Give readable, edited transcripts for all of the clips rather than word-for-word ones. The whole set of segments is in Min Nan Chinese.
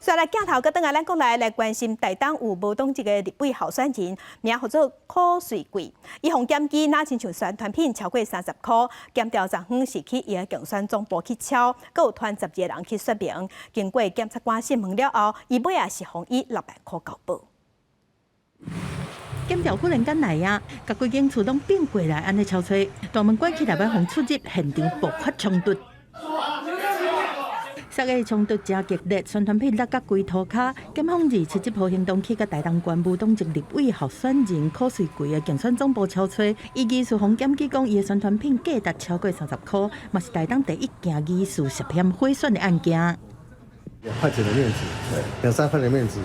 所以來鏡頭閣轉來咱國內來關心台東有無黨籍的立委候選人，名號做柯瑞桂，伊予檢舉若親像宣傳品超過30箍，檢調昨昏是去伊的競選總部去抄，閣有傳12個人去說明。經過檢察官訊問了後，伊尾仔是予以6萬箍交保。檢調忽然間來啊，共規間厝攏變過來，按呢敲揣，大門關起來欲予出入，現場爆發衝突。這个衝突誠激烈，宣傳品落甲規塗跤。檢方27號行動去共台東縣無黨籍立委候選人柯瑞桂的競選總部敲揣，伊疑似予檢舉講，伊的宣傳品價值超過30箍，嘛是台東第一件疑似涉嫌賄選的案件。 2塊錢的面子，兩三塊的面子，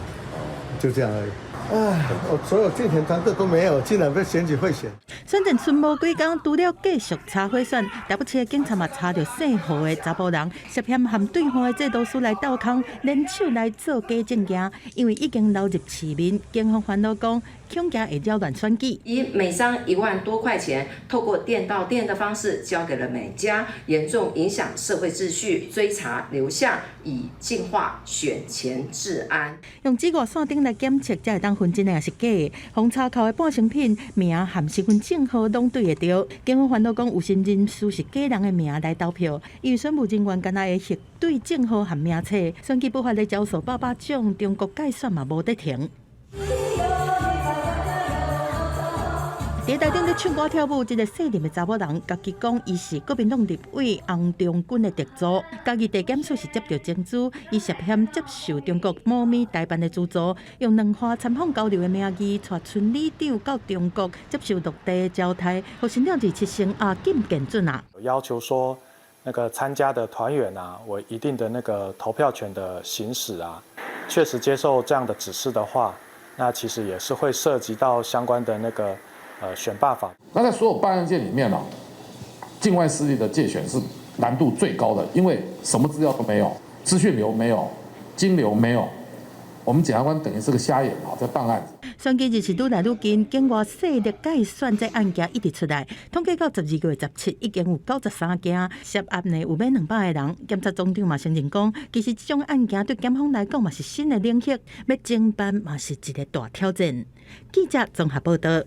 就這樣而已。唉，我所有競選團隊都沒有，竟然被選舉賄選。選戰賰無幾工，除了繼續查賄選，台北市的警察嘛查著姓何的查埔人涉嫌和對方的制度師來鬥空，聯手來做假證件，因為已經流入市面，警方煩惱講，恐驚會擾亂選舉。以每張1萬多塊錢，透過店到店的方式交給了買家，嚴重影響社會秩序，追查流向，以淨化選前治安。用紫外線燈來檢測，才會當分真的抑是假的。予查扣的半成品名和身份證號攏對會著。警方煩惱講，有心人士是假人的名來投票，因為選務人員敢若會核對證號和名冊。選舉不法的招數百百種，中國改選嘛無得停。佇台頂咧唱歌跳舞，這個細林的查某人，家己講伊是國民黨立委洪忠軍的特助，家己地檢署是接著偵查，伊涉嫌接受中國某咪代辦的資助，用兩岸參訪交流的名義，帶村里長到中國接受陸地招待，予申了27成啊禁見準啊。要求說，那個參加的團員啊，有一定的那個投票權的行使啊，確實接受這樣的指示的話，那其實也是會涉及到相關的那個選罷法。那在所有辦案件裡面呢，境外勢力的介選是難度最高的，因為什麼資料都沒有，資訊流沒有，金流沒有，我們檢察官等於是個瞎眼啊，在辦案子。選舉日是愈來愈近，境外勢力介選這案件一直出來，統計到12月17，已經有93件，涉案呢有欲200個人。檢察總長嘛承認講，其實這種案件對檢方來講嘛是新的領域，欲偵辦嘛是一個大挑戰。記者綜合報道。